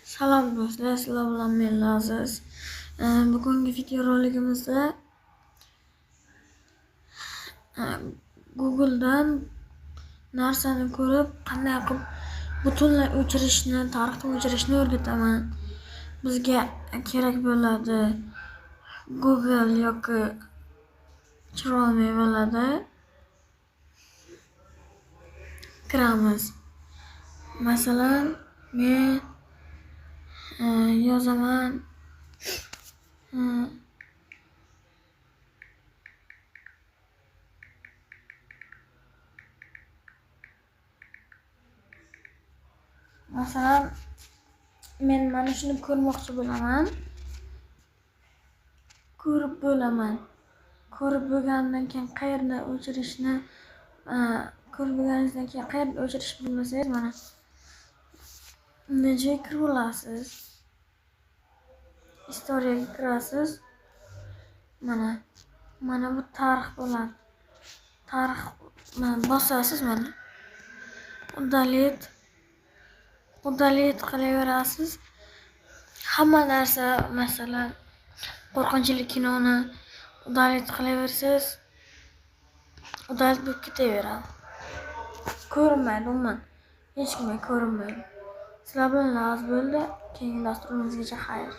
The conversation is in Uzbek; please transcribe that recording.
Salom do'stlar, sizlar bilan men Laziz. Bugungi videoroligimizda Google'dan narsani ko'rib qanday qilib butunlay o'chirishni, tarixni o'chirishni o'rgataman. Bizga kerak bo'ladi Google yoki Chrome bo'ladi. Kiramiz. Masalan, men yozaman masalan, men mana shuni ko'rmoqchi bo'laman. Ko'rib bo'laman. Ko'rib bo'lganimdan keyin qayerda o'chirishni, ko'rib bo'lganingizdan keyin qayerda o'chirishni bilmasangiz, mana bunday kirib olasiz. Istoriyaga kirasiz. Mana bu tarix bo'ladi. Tarix mana bosasiz mana. Удалить qilaverasiz. Hamma narsa, masalan, qo'rqinchli kinoni удалить qilaversangiz, удалить bo'lib ketaveradi. Ko'rinmaydi umuman. Hech kimga ko'rinmaydi. Sizlar bilan Laz bo'ldi. Keyingi dasturimizgacha xayr.